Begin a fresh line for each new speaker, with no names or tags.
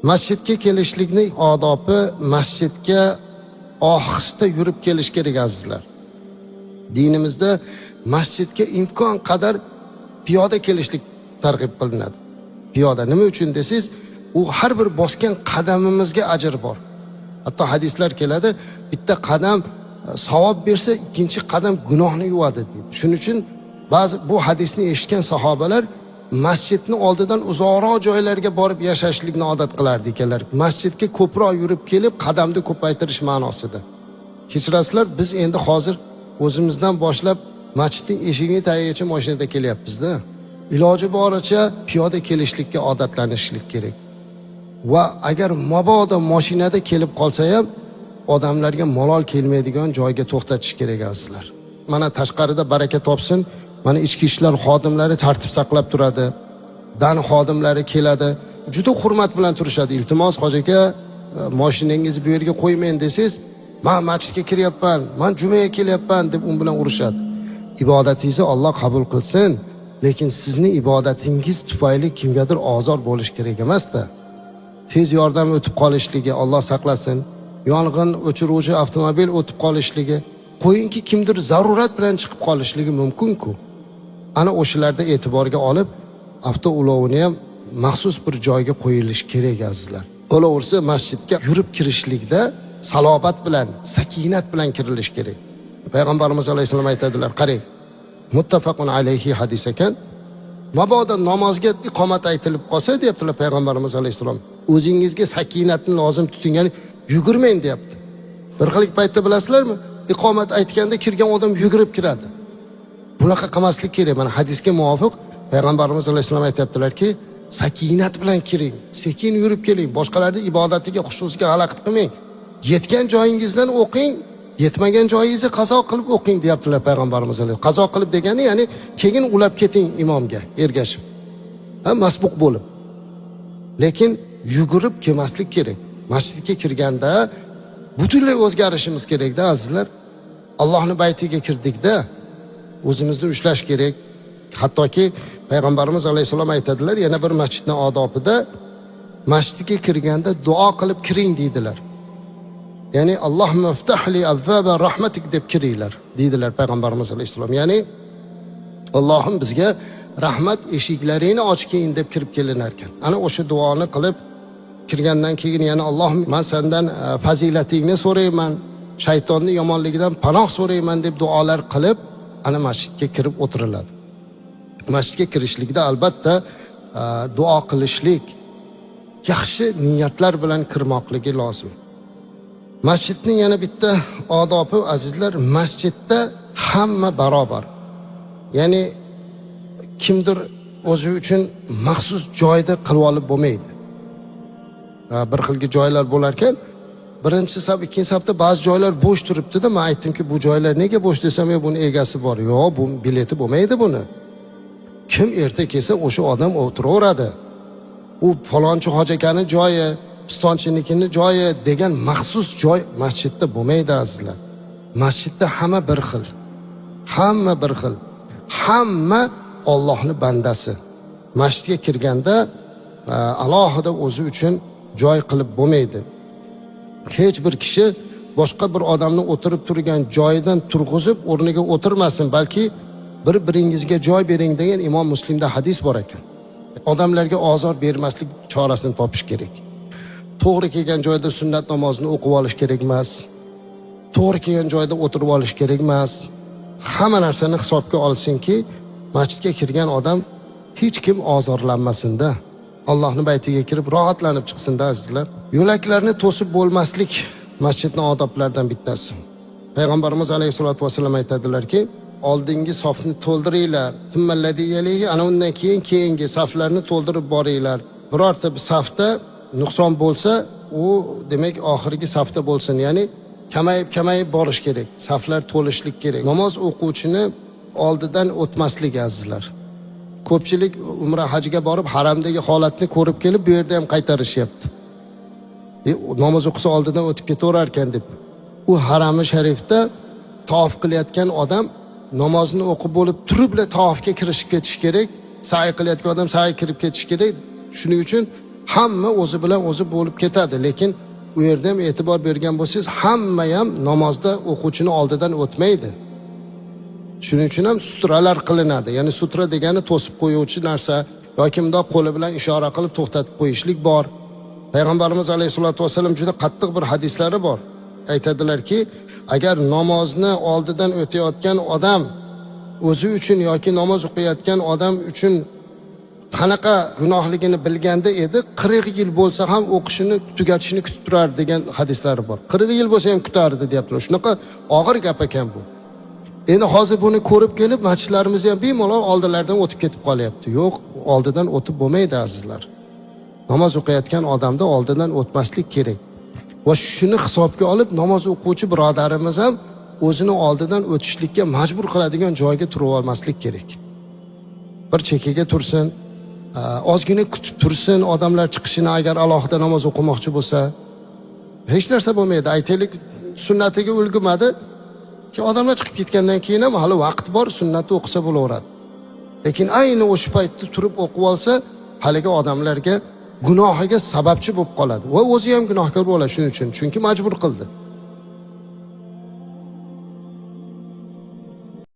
Masjidga kelishlikning odobi masjidga ohista yurib kelish kerak, azizlar. Dinimizda masjidga imkon qadar piyoda kelishlik targ'ib qilinadi. Piyoda nima uchun desangiz, u har bir bosgan qadamimizga ajr bor. Hatto hadislar keladi, bitta qadam savob bersa, ikkinchi qadam gunohni yuvadi deydi. Shuning uchun ba'zi bu hadisni eshitgan sahobalar masjidni oldidan uzoqroq joylarga borib yashashlikni odat qilardi ekanlar. Masjidga ko'proq yurib kelib, qadamni ko'paytirish ma'nosida. Kechirasizlar, biz endi hozir o'zimizdan boshlab masjidning eshigini tagigacha mashinada kelyapmiz-da. Iloji boricha piyoda kelishlikka odatlanishlik kerak. Va agar mabodo mashinada kelib qolsa ham odamlarga malol kelmaydigan joyga to'xtatish kerak, azizlar. Mana tashqarida baraka topsin, mana ichki ishlar xodimlari tartib saqlab turadi. Dan xodimlari keladi. Juda hurmat bilan turishadi. Iltimos, hoji aka, mashinangizni bu yerga qo'ymang desangiz, "Men masjidga kiryapman, men jumaga kelyapman" deb u bilan urushadi. Ibodatingizni Alloh qabul qilsin, lekin sizning ibodatingiz tufayli kimgadir ozor bo'lish kerak emas-da. Tez yordam o'tib qolishligi, Alloh saqlasin, yong'in o'chiruvchi avtomobil o'tib qolishligi, qo'yingki kimdir zarurat bilan chiqib qolishligi mumkin-ku. Ana o'shalarda e'tiborga olib, avtoulovini ham maxsus bir joyga qo'yilishi kerak, azizlar. Bo'laversa masjidga yurib kirishlikda salobat bilan, sakinat bilan kirilish kerak. Payg'ambarimiz alayhissalom aytadilar, qarang, muttafaqun alayhi hadis ekan. Mabodo namozga iqomat aytilib qolsa, deyaptilar payg'ambarimiz alayhissalom, o'zingizga sakinatni lozim tuting, ya'ni yugurmang deyapti. Bir xil paytda bilasizlarmi, iqomat aytganda kirgan odam yugurib kiradi. Bunaqa qilmaslik kerak. Mana hadisga muvofiq payg'ambarimiz alayhissalom aytyaptilarki, sakinat bilan kiring, sekin yurib keling, boshqalarning ibodatiga, xushusiga xalaqit qilmang. Yetgan joyingizdan o'qing, yetmagan joyingizni qazo qilib o'qing deyaptilar payg'ambarimiz alayhissalom. Qazo qilib degani, ya'ni keyin ulab keting imomga ergashib. Ha, masbuq bo'lib. Lekin yugurib kelmaslik kerak. Masjidga kirganda butunlay o'zgarishimiz kerakda, azizlar. Allohning baytiga kirdikda o'zimizni ushlash kerak. Hattoki payg'ambarimiz alayhissalom aytadilar, yana bir masjidning odobida masjidga kirganda duo qilib kiring deydilar. Ya'ni Allohumma iftahli abvaba rahmatik deb kiringlar deydilar payg'ambarimiz alayhissalom. Ya'ni Allohim bizga rahmat eshiklaringni ochgin deb kirib kelinar ekan. Ana o'sha duoni qilib kirgandan keyin yana Allohim men sendan fazilatingni so'rayman, shaytonning yomonligidan panoh so'rayman deb duolar qilib ana masjidga kirib o'tiriladi. Masjidga kirishlikda albatta duo qilishlik, yaxshi niyatlar bilan kirmoqligi lozim. Masjidning yana bitta odobi, azizlar, masjidda hamma barobar. Ya'ni kimdir o'zi uchun maxsus joyda qilib olib bo'lmaydi. Bir xilgi joylar bo'lar ekan, birinchi saf, ikkinchi safda ba'zi joylar bo'sh turibdi-da. Men aytdimki, bu joylar nega bo'sh desam, "Yo'q, buni egasi bor." Yo'q, bu bileti bo'lmaydi buni. Kim erta kelsa, o'sha odam o'tiraveradi. U falonchi hoji akani joyi, pistonchinikini joyi degan maxsus joy masjidda bo'lmaydi, azizlar. Masjidda hamma bir xil. Hamma bir xil. Hamma Allohning bandasi. Masjidga kirganda alohida o'zi uchun joy qilib bo'lmaydi. Hech bir kishi boshqa bir odamni o'tirib turgan joyidan turg'izib o'rniga o'tirmasin, balki bir-biringizga joy bering degan Imom Muslimda hadis bor ekan. Odamlarga ozor bermaslik chorasini topish kerak. To'g'ri kelgan joyda sunnat namozini o'qib olish kerak emas. To'g'ri kelgan joyda o'tirib olish kerak emas. Hamma narsani hisobga olsinki, masjidga kirgan odam hech kim ozorlanmasin-da. Allohning baytiga kirib rohatlanib chiqsin-da, azizlar. Yo'laklarni to'sib bo'lmaslik masjidning odoblaridan bittasi. Payg'ambarimiz alayhisolatu vasallam aytadilarki, oldingi safni to'ldiringlar. Tummallazi yalihi, ana undan keyin keyingi saflarni to'ldirib boringlar. Birorta bir safda nuqson bo'lsa, u demak oxirgi safda bo'lsin. Ya'ni kamayib kamayib borish kerak. Saflar to'lishlik kerak. Namoz o'quvchini oldidan o'tmaslik, azizlar. Ko'pchilik umra hajga borib haramdagi holatni ko'rib kelib bu yerda ham qaytarishyapti. Namoz o'qisa oldidan o'tib ketaverar ekan deb. U harami sharifda tavof qilayotgan odam namozni o'qib bo'lib turibla tavofga kirishib ketish kerak. Sa'i qilayotgan odam sa'i kirib ketish kerak. Shuning uchun Hamma o'zi bilan o'zi bo'lib ketadi, lekin u yerda ham e'tibor bergan bo'lsangiz, hamma ham namozda o'quvchini oldidan o'tmaydi. Shuning uchun ham sutralar qilinadi. Ya'ni sutra degani to'sib qo'yuvchi narsa yoki bundoq qo'li bilan ishora qilib to'xtatib qo'yishlik bor. Payg'ambarimiz alayhisolatu vasallam juda qattiq bir hadislari bor. Aytadilarki, agar namozni oldidan o'tayotgan odam o'zi uchun yoki namoz o'qiyotgan odam uchun qanaqa gunohligini bilganda edi, 40 yil bo'lsa ham o'qishini tugatishini kutib turardi degan hadislari bor. 40 yil bo'lsa ham kutardi deyaptilar. Shunaqa og'ir gap ekan bu. Endi hozir buni ko'rib kelib masjidlarimiz ham bemalol oldilaridan o'tib ketib qolyapti. Yo'q, oldidan o'tib bo'lmaydi azizlar. Namoz o'qiyotgan odamda oldidan o'tmaslik kerak. Va shuni hisobga olib namoz o'quvchi birodarimiz ham o'zini oldidan o'tishlikka majbur qiladigan joyga turib olmaslik kerak. Bir chekkaga tursin, ozgina kutib tursin odamlar chiqishini, agar alohida namoz o'qimoqchi bo'lsa. Hech narsa bo'lmaydi. Aytaylik, sunnatiga ulgurmadi. Keyin odamlar chiqib ketgandan keyin ham hali vaqt bor, sunnatni o'qisa bo'laveradi. Lekin ayni o'sha paytda turib o'qib olsa, haligi odamlarga gunohiga sababchi bo'lib qoladi va o'zi ham gunohkor bo'ladi shuning uchun, chunki majbur qildi.